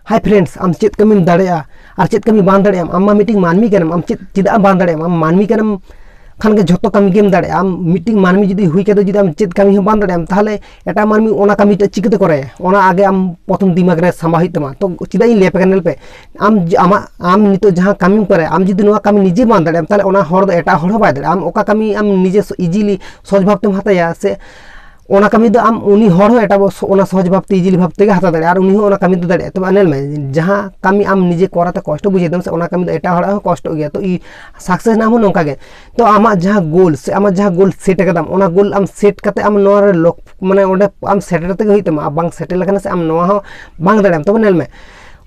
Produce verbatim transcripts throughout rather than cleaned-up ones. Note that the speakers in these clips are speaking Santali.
Hi friends, ᱟᱢ ᱪᱮᱫ ᱠᱟᱹᱢᱤᱢ ᱫᱟᱲᱮᱭᱟᱜᱼᱟ ᱟᱨ ᱪᱮᱫ ᱠᱟᱹᱢᱤ ᱵᱟᱝ ᱫᱟᱲᱮᱭᱟᱜᱼᱟᱢ? ᱟᱢ ᱢᱟ ᱢᱤᱫᱴᱤᱡ ᱢᱟᱹᱱᱢᱤ ᱠᱟᱱᱟᱢ, ᱟᱢ ᱪᱮᱫ ᱪᱮᱫᱟᱜ ᱮᱢ ᱵᱟᱝ ᱫᱟᱲᱮᱭᱟᱜᱼᱟᱢ? ᱟᱢ ᱢᱟᱹᱱᱢᱤ ᱠᱟᱱᱟᱢ ᱠᱷᱟᱱ ᱜᱮ ᱡᱷᱚᱛᱚ ᱠᱟᱹᱢᱤ ᱜᱮᱢ ᱫᱟᱲᱮᱭᱟᱜᱼᱟ᱾ ᱟᱢ ᱢᱤᱫᱴᱤᱡ ᱢᱟᱹᱱᱢᱤ ᱡᱩᱫᱤ ᱦᱩᱭ ᱠᱟᱛᱮ ᱡᱩᱫᱤ ᱟᱢ ᱪᱮᱫ ᱠᱟᱹᱢᱤ ᱦᱚᱸ ᱵᱟᱝ ᱫᱟᱲᱮᱭᱟᱜᱼᱟᱢ, ᱛᱟᱦᱚᱞᱮ ᱮᱴᱟᱜ ᱢᱟᱹᱱᱢᱤ ᱚᱱᱟ ᱠᱟᱹᱢᱤᱴᱟᱜ ᱪᱤᱠᱟᱹᱛᱮ ᱠᱚᱨᱟᱭᱟ? ᱚᱱᱟ ᱟᱜᱮ ᱟᱢ ᱯᱨᱚᱛᱷᱚᱢ ᱫᱤᱢᱟᱜᱽ ᱨᱮ ᱥᱟᱢᱵᱟᱣ ᱦᱩᱭᱩᱜ ᱛᱟᱢᱟ᱾ ᱛᱚ ᱪᱮᱫᱟᱜ ᱤᱧ ᱞᱟᱹᱭ ᱟᱯᱮ ᱠᱟᱱᱟ, ᱧᱮᱞ ᱯᱮ, ᱟᱢ ᱡᱮ ᱟᱢᱟᱜ, ᱟᱢ ᱱᱤᱛᱚᱜ ᱡᱟᱦᱟᱸ ᱠᱟᱹᱢᱤᱢ ᱠᱚᱨᱟᱭᱟ, ᱟᱢ ᱡᱩᱫᱤ ᱱᱚᱣᱟ ᱠᱟᱹᱢᱤ ᱱᱤᱡᱮ ᱵᱟᱢ ᱫᱟᱲᱮᱭᱟᱜᱼᱟᱢ, ᱛᱟᱦᱚᱞᱮ ᱚᱱᱟ ᱦᱚᱲ ᱫᱚ ᱮᱴᱟᱜ ᱦᱚᱲ ᱦᱚᱸ ᱵᱟᱭ ᱫᱟᱲᱮᱭᱟᱜᱼᱟ᱾ ᱟᱢ ᱚᱠᱟ ᱠᱟᱹᱢᱤ ᱟᱢ ᱱᱤᱡᱮ easily ᱥᱚᱦᱚᱡ ᱵᱷᱟᱵᱽ ᱛᱮᱢ ᱦᱟᱛᱟᱭᱟ, ᱥᱮ ᱚᱱᱟ ᱠᱟᱹᱢᱤ ᱫᱚ ᱟᱢ, ᱩᱱᱤ ᱦᱚᱲ ᱦᱚᱸ ᱮᱴᱟᱜ ᱵᱚ-, ᱚᱱᱟ ᱥᱚᱦᱚᱡ ᱵᱷᱟᱵᱽ ᱛᱮ, easily ᱵᱷᱟᱵᱽ ᱛᱮᱜᱮ ᱦᱟᱛᱟᱣ ᱫᱟᱲᱮᱭᱟᱜᱼᱟ ᱟᱨ ᱩᱱᱤ ᱦᱚᱸ ᱚᱱᱟ ᱠᱟᱹᱢᱤ ᱫᱚ ᱫᱟᱲᱮᱭᱟᱜᱼᱟ᱾ ᱛᱚᱵᱮ ᱧᱮᱞ ᱢᱮ, ᱡᱟᱦᱟᱸ ᱠᱟᱹᱢᱤ ᱟᱢ ᱱᱤᱡᱮ ᱠᱚᱨᱟᱣ ᱛᱮ ᱠᱚᱥᱴᱚ ᱵᱩᱡᱷᱟᱹᱣ ᱫᱟᱢ ᱥᱮ, ᱚᱱᱟ ᱠᱟᱹᱢᱤ ᱫᱚ ᱮᱴᱟᱜ ᱦᱚᱲᱟᱜ ᱦᱚᱸ ᱠᱚᱥᱴᱚᱜ ᱜᱮᱭᱟ᱾ ᱛᱚ ᱤ-, success ᱨᱮᱱᱟᱜ ᱦᱚᱸ ᱱᱚᱝᱠᱟ ᱜᱮ᱾ ᱛᱚ ᱟᱢᱟᱜ ᱡᱟᱦᱟᱸ goal ᱥᱮ ᱟᱢᱟᱜ ᱡᱟᱦᱟᱸ goal set ᱟᱠᱟᱫᱟᱢ, ᱚᱱᱟ goal ᱟᱢ set ᱠᱟᱛᱮ ᱟᱢ ᱱᱚᱣᱟ ᱨᱮ ᱞᱚᱠ-, ᱢᱟᱱᱮ ᱚᱸᱰᱮ ᱟᱢ ᱥᱮᱴᱮᱨ ᱛᱮᱜᱮ ᱦᱩᱭᱩᱜ ᱛᱟᱢᱟ᱾ ᱟᱨ ᱵᱟᱝ ᱥᱮᱴᱮᱨ ᱞᱮᱠᱷᱟᱱ ᱥᱮ ᱟᱢ ᱱᱚᱣᱟ ᱦᱚᱸ ᱵᱟᱝ ᱫᱟᱲᱮᱭᱟᱜᱼᱟᱢ᱾ ᱛᱚᱵᱮ ᱧᱮᱞ ᱢᱮ,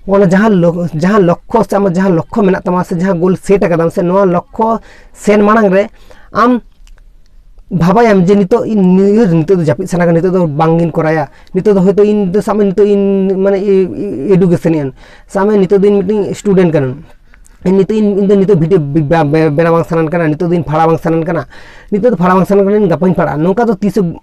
ᱚᱱᱟ ᱡᱟᱦᱟᱸ ᱞᱚ-, ᱡᱟᱦᱟᱸ ᱞᱚᱠᱠᱷᱚ ᱥᱮ ᱟᱢᱟᱜ ᱡᱟᱦᱟᱸ ᱞᱚᱠᱠᱷᱚ ᱢᱮᱱᱟᱜ ᱛᱟᱢᱟ ᱥᱮ ᱡᱟᱦᱟᱸ goal set ᱟᱠᱟᱫᱟᱢ ᱥᱮ, ᱱᱚᱣᱟ ᱞᱚᱠᱠᱷᱚ ᱥᱮᱱ ᱢᱟᱲᱟᱝ ᱨᱮ ᱟᱢ ᱵᱷᱟᱵᱟᱭᱟᱢ ᱡᱮ ᱱᱤᱛᱚᱜ ᱤᱧ ᱱᱤᱭᱟᱹ, ᱱᱤᱛᱚᱜ ᱫᱚ ᱡᱟᱹᱯᱤᱫ ᱥᱟᱱᱟ ᱠᱟᱱᱟ, ᱱᱤᱛᱚᱜ ᱫᱚ ᱵᱟᱝ ᱤᱧ ᱠᱚᱨᱟᱭᱟ, ᱱᱤᱛᱚᱜ ᱫᱚ ᱦᱚᱭᱛᱳ ᱤᱧ ᱫᱚ ᱥᱟᱵ ᱢᱮ ᱱᱤᱛᱚᱜ ᱤᱧ ᱢᱟᱱᱮ ᱮ-, ᱮ-, education ᱤᱧ, ᱥᱟᱵ ᱢᱮ ᱱᱤᱛᱚᱜ ᱫᱚ ᱤᱧ ᱢᱤᱫᱴᱮᱱ student ᱠᱟᱱᱟᱹᱧ, ᱤᱧ ᱱᱤᱛᱚᱜ ᱤᱧ, ᱤᱧ ᱫᱚ ᱱᱤᱛᱚᱜ video ᱵᱮ-, ᱵᱮ-, ᱵᱮᱱᱟᱣ ᱵᱟᱝ ᱥᱟᱱᱟᱧ ᱠᱟᱱᱟ, ᱱᱤᱛᱚᱜ ᱫᱚ ᱤᱧ ᱯᱷᱟᱲᱟ ᱵᱟᱝ ᱥᱟᱱᱟᱧ ᱠᱟᱱᱟ, ᱱᱤᱛᱚᱜ ᱫᱚ ᱯᱷᱟᱲᱟ ᱵᱟᱝ ᱥᱟᱱᱟᱧ ᱠᱟᱱᱟ, ᱤᱧ ᱜᱟᱯᱟᱧ ᱯᱷᱟᱲᱟᱜᱼᱟ, ᱱᱚᱝᱠᱟ ᱫᱚ ᱛᱤᱥ ᱦᱚᱸ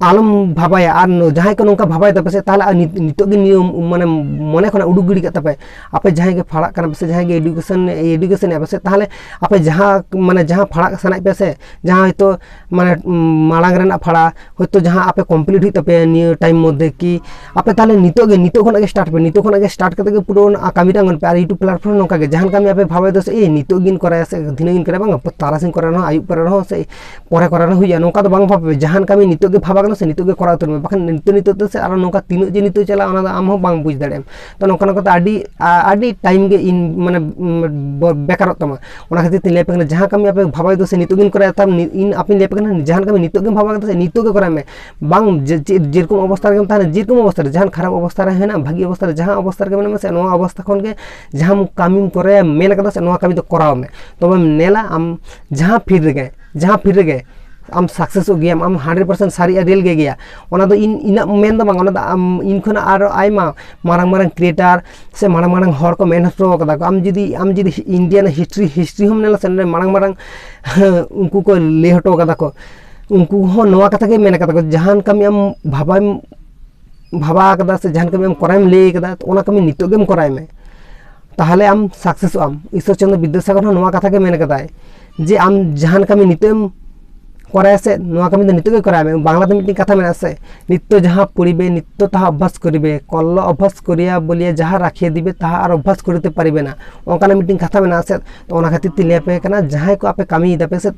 ᱟᱞᱚᱢ ᱵᱷᱟᱵᱟᱭᱟ᱾ ᱟᱨ ᱱᱚ-, ᱡᱟᱦᱟᱸᱭ ᱠᱚ ᱱᱚᱝᱠᱟ ᱵᱷᱟᱵᱟᱭ ᱛᱟᱯᱮ ᱥᱮ, ᱛᱟᱦᱚᱞᱮ ᱟᱨ ᱱᱤᱛ-, ᱱᱤᱛᱚᱜ ᱜᱮ ᱱᱤᱭᱟᱹ ᱢᱟᱱᱮ ᱢᱚᱱᱮ ᱠᱷᱚᱱᱟᱜ ᱩᱰᱩᱠ ᱜᱤᱰᱤ ᱠᱟᱜ ᱛᱟᱯᱮ᱾ ᱟᱯᱮ ᱡᱟᱦᱟᱸᱭ ᱜᱮ ᱯᱷᱟᱲᱟᱜ ᱠᱟᱱᱟ ᱯᱮ ᱥᱮ ᱡᱟᱦᱟᱸᱭ ᱜᱮ education, education ᱮᱫ ᱯᱮ ᱥᱮ, ᱛᱟᱦᱚᱞᱮ ᱟᱯᱮ ᱡᱟᱦᱟᱸ ᱢᱟᱱᱮ ᱡᱟᱦᱟᱸ ᱯᱷᱟᱲᱟᱜ ᱥᱟᱱᱟᱭᱮᱫ ᱯᱮᱭᱟ ᱥᱮ, ᱡᱟᱦᱟᱸ ᱦᱚᱭᱛᱳ ᱢᱟᱱᱮ ᱢᱟᱲᱟᱝ ᱨᱮᱱᱟᱜ ᱯᱷᱟᱲᱟ ᱦᱚᱭᱛᱳ ᱡᱟᱦᱟᱸ ᱟᱯᱮ complete ᱦᱩᱭᱩᱜ ᱛᱟᱯᱮᱭᱟ ᱱᱤᱭᱟᱹ time ᱢᱚᱫᱽᱫᱷᱮ ᱠᱤ, ᱟᱯᱮ ᱛᱟᱦᱚᱞᱮ ᱱᱤᱛᱚᱜ ᱜᱮ, ᱱᱤᱛᱚᱜ ᱠᱷᱚᱱᱟᱜ ᱜᱮ start ᱯᱮ, ᱱᱤᱛᱚᱜ ᱠᱷᱚᱱᱟᱜ ᱜᱮ start ᱠᱟᱛᱮ ᱜᱮ ᱯᱩᱨᱟᱹ ᱚᱱᱟ ᱠᱟᱹᱢᱤ ᱴᱟᱜ ᱟᱬᱜᱚᱱ ᱯᱮ᱾ ᱟᱨ YouTube platform ᱱᱚᱝᱠᱟ ᱜᱮ, ᱡᱟᱦᱟᱱ ᱠᱟᱹᱢᱤ ᱟᱯᱮ ᱵᱷᱟᱵᱟᱭ ᱫᱚ ᱥᱮ, "ᱮᱭ, ᱱᱤᱛᱚᱜ ᱜᱤᱧ ᱠᱚᱨᱟᱭᱟ ᱥᱮ ᱫᱷᱤᱱᱟᱹᱝ ᱤᱧ ᱠᱚᱨᱟᱭᱟ, ᱵᱟᱝ, ᱛᱟᱨᱟᱥᱤᱧ ᱠᱚᱨᱟᱣ ᱨᱮᱦᱚᱸ, ᱟᱹᱭᱩᱵ ᱠᱚᱨᱟᱣ ᱨᱮᱦᱚᱸ ᱥᱮ ᱯᱚᱨᱮ ᱠᱚᱨᱟᱣ ᱨᱮᱦᱚᱸ ᱦᱩᱭᱩᱜᱼᱟ", ᱱᱚᱝᱠᱟ ᱫᱚ ᱵᱟᱝ ᱵᱷᱟᱵᱟᱭ ᱯᱮ᱾ ᱡᱟᱦᱟᱱ ᱠᱟᱹᱢᱤ ᱱᱤᱛᱚᱜ ᱜᱮ ᱵᱷᱟᱵᱟ ᱠᱟᱱᱟ ᱥᱮ, ᱱᱤᱛᱚᱜ ᱜᱮ ᱠᱚᱨᱟᱣ ᱩᱛᱟᱹᱨ ᱢᱮ, ᱵᱟᱠᱷᱟᱱ ᱱᱤᱛᱚᱜ, ᱱᱤᱛᱚᱜ ᱛᱮ ᱥᱮ ᱟᱨᱚ ᱱᱚᱝᱠᱟ ᱛᱤᱱᱟᱹᱜ ᱡᱮ ᱱᱤᱛᱚᱜ ᱪᱟᱞᱟᱜᱼᱟ, ᱚᱱᱟ ᱫᱚ ᱟᱢ ᱦᱚᱸ ᱵᱟᱝ ᱵᱩᱡᱽ ᱫᱟᱲᱮᱭᱟᱜ ᱟᱢ᱾ ᱛᱚ ᱱᱚᱝᱠᱟ ᱱᱚᱝᱠᱟ ᱛᱮ ᱟᱹᱰᱤ, ᱟ-, ᱟᱹᱰᱤ time ᱜᱮ ᱤᱧ ᱢᱟᱱᱮ, ᱩᱢ, ᱵᱚ-, ᱵᱮᱠᱟᱨᱚᱜ ᱛᱟᱢᱟ᱾ ᱚᱱᱟ ᱠᱷᱟᱹᱛᱤᱨ ᱛᱤᱧ ᱞᱟᱹᱭ ᱟᱯᱮ ᱠᱟᱱᱟ, ᱡᱟᱦᱟᱸ ᱠᱟᱹᱢᱤ ᱟᱯᱮ ᱵᱷᱟᱵᱟᱭ ᱫᱚ ᱥᱮ ᱱᱤᱛᱚᱜ ᱜᱮᱧ ᱠᱚᱨᱟᱣᱟ, ᱛᱟᱢ ᱱᱤ-, ᱤᱧ ᱟᱯᱮᱧ ᱞᱟᱹᱭ ᱟᱯᱮ ᱠᱟᱱᱟ, ᱡᱟᱦᱟᱱ ᱠᱟᱹᱢᱤ ᱱᱤᱛᱚᱜ ᱜᱮᱢ ᱵᱷᱟᱵᱟ ᱠᱟᱫᱟ ᱥᱮ, ᱱᱤᱛᱚᱜ ᱜᱮ ᱠᱚᱨᱟᱣ ᱢᱮ᱾ ᱵᱟᱝ ᱡᱮ, ᱪᱮᱫ, ᱡᱮᱨᱚᱠᱚᱢ ᱚᱵᱚᱥᱛᱟ ᱨᱮᱜᱮᱢ ᱛᱟᱦᱮᱱᱟ, ᱡᱮᱨᱚᱠᱚᱢ ᱚᱵᱚᱥᱛᱟ ᱨᱮ, ᱡᱟᱦᱟᱱ ᱠᱷᱟᱨᱟᱯ ᱚᱵᱚᱥᱛᱟ ᱨᱮ ᱦᱮᱱᱟᱜ, ᱵᱷᱟᱹᱜᱤ ᱚᱵᱚᱥᱛᱟ ᱨᱮ, ᱡᱟᱦᱟᱸ ᱚᱵᱚᱥᱛᱟ ᱨᱮᱜᱮ ᱢᱮᱱᱟᱜ ᱢᱮ ᱥᱮ, ᱱᱚᱣᱟ ᱚᱵᱚᱥᱛᱟ ᱠᱷᱚᱱ ᱜᱮ ᱡᱟᱦᱟᱸ ᱠᱟᱹᱢᱤᱢ ᱠᱚᱨᱟᱣ ᱢᱮᱱ ᱠᱟᱫᱟ ᱥᱮ, ᱱᱚᱣᱟ ᱠᱟᱹᱢᱤ ᱫᱚ ᱠᱚᱨᱟᱣ ᱢᱮ᱾ ᱛᱚᱵᱮᱢ ᱧᱮᱞᱟ ᱟᱢ ᱡᱟᱦᱟᱸ field ᱨᱮᱜᱮ, ᱡᱟᱦᱟᱸ field ᱨᱮᱜᱮ ᱟᱢ successᱚᱜ ᱜᱮᱭᱟᱢ, ᱟᱢ hundred percent ᱥᱟᱹᱨᱤ ᱟᱨ real ᱜᱮ ᱜᱮᱭᱟ᱾ ᱚᱱᱟ ᱫᱚ ᱤᱧ, ᱤᱧᱟᱹᱜ ᱢᱮᱱ ᱫᱚ ᱵᱟᱝ, ᱚᱱᱟ ᱫᱚ ᱟᱢ, ᱤᱧ ᱠᱷᱚᱱᱟᱜ ᱟᱨᱚ ᱟᱭᱢᱟ ᱢᱟᱨᱟᱝ ᱢᱟᱨᱟᱝ creator ᱥᱮ ᱢᱟᱨᱟᱝ ᱢᱟᱨᱟᱝ ᱦᱚᱲ ᱠᱚ ᱢᱮᱱ ᱦᱚᱴᱚ ᱠᱟᱫᱟ ᱠᱚ᱾ ᱟᱢ ᱡᱩᱫᱤ, ᱟᱢ ᱡᱩᱫᱤ India ᱨᱮᱱᱟᱜ history, history ᱦᱚᱸᱢ ᱧᱮᱞᱟ ᱥᱮ, ᱚᱸᱰᱮ ᱢᱟᱨᱟᱝ ᱢᱟᱨᱟᱝ ᱩᱱᱠᱩ ᱠᱚ ᱞᱟᱹᱭ ᱦᱚᱴᱚ ᱠᱟᱫᱟ ᱠᱚ, ᱩᱱᱠᱩ ᱦᱚᱸ ᱱᱚᱣᱟ ᱠᱟᱛᱷᱟ ᱜᱮ ᱢᱮᱱ ᱠᱟᱫᱟ ᱠᱚ, ᱡᱟᱦᱟᱱ ᱠᱟᱹᱢᱤ ᱟᱢ ᱵᱷᱟᱵᱟᱭ ᱵᱷᱟᱵᱟ ᱟᱠᱟᱫᱟ ᱥᱮ ᱡᱟᱦᱟᱱ ᱠᱟᱹᱢᱤ ᱟᱢ ᱠᱚᱨᱟᱣ ᱮᱢ ᱞᱟᱹᱭ ᱟᱠᱟᱫᱟ, ᱛᱚ ᱚᱱᱟ ᱠᱟᱹᱢᱤ ᱱᱤᱛᱚᱜ ᱜᱮᱢ ᱠᱚᱨᱟᱣ ᱢᱮ, ᱛᱟᱦᱚᱞᱮ ᱟᱢ ᱥᱟᱠᱥᱮᱥᱚᱜ ᱟᱢ᱾ ᱤᱥᱥᱚᱨ ᱪᱚᱱᱫᱨᱚ ᱵᱤᱫᱽᱫᱟᱥᱟᱜᱚᱨ ᱦᱚᱸ ᱱᱚᱣᱟ ᱠᱟᱛᱷᱟ ᱜᱮ ᱢᱮᱱ ᱠᱟᱫᱟᱭ ᱡᱮ ᱟᱢ ᱡᱟᱦᱟᱱ ᱠᱟᱹᱢᱤ ᱱᱤᱛᱚᱜ ᱮᱢ ᱠᱚᱨᱟᱭᱟ ᱥᱮ, ᱱᱚᱣᱟ ᱠᱟᱹᱢᱤ ᱫᱚ ᱱᱤᱛᱚᱜ ᱜᱮ ᱠᱚᱨᱟᱣ ᱢᱮ᱾ ᱵᱟᱝᱞᱟ ᱛᱮ ᱢᱤᱫᱴᱮᱱ ᱠᱟᱛᱷᱟ ᱢᱮᱱᱟᱜᱼᱟ ᱥᱮ, "নিত্য যাহা পড়িবে নিত্য তাহা অভ্যাস করিবে, কল্ল অভ্যাস করিয়া বলিয়া যাহা রাখিয়া দিবে তাহা আর অভ্যাস করিতে পারিবে না।" ᱚᱱᱠᱟᱱᱟᱜ ᱢᱤᱫᱴᱮᱱ ᱠᱟᱛᱷᱟ ᱢᱮᱱᱟᱜᱼᱟ ᱥᱮ, ᱛᱚ ᱚᱱᱟ ᱠᱷᱟᱹᱛᱤᱨ ᱛᱮ ᱞᱟᱹᱭ ᱟᱯᱮ ᱠᱟᱱᱟ, ᱡᱟᱦᱟᱸᱭ ᱠᱚ ᱟᱯᱮ ᱠᱟᱹᱢᱤᱭ ᱫᱟᱯᱮ ᱥᱮ,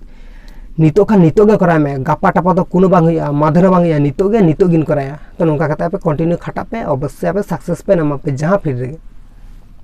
ᱱᱤᱛᱚᱜ ᱠᱷᱟᱱ ᱱᱤᱛᱚᱜ ᱜᱮ ᱠᱚᱨᱟᱣ ᱢᱮ, ᱜᱟᱯᱟ ᱴᱟᱯᱟ ᱫᱚ ᱠᱳᱱᱳ ᱵᱟᱝ ᱦᱩᱭᱩᱜᱼᱟ, ᱢᱟᱫᱷᱮᱨ ᱦᱚᱸ ᱵᱟᱝ ᱦᱩᱭᱩᱜᱼᱟ, ᱱᱤᱛᱚᱜ ᱜᱮ ᱱᱤᱛᱚᱜ ᱜᱮᱧ ᱠᱚᱨᱟᱭᱟ᱾ ᱛᱚ ᱱᱚᱝᱠᱟ ᱠᱟᱛᱮ ᱟᱯᱮ ᱠᱚᱱᱴᱤᱱᱤᱭᱩ ᱠᱷᱟᱴᱟᱜ ᱯᱮ, ᱚᱵᱚᱥᱥᱳᱭ ᱟᱯᱮ ᱥᱟᱠᱥᱮᱥ ᱯᱮ ᱧᱟᱢᱟ ᱯᱮ ᱡᱟᱦᱟᱸ ᱯᱷᱤᱞᱰ ᱨᱮᱜᱮ᱾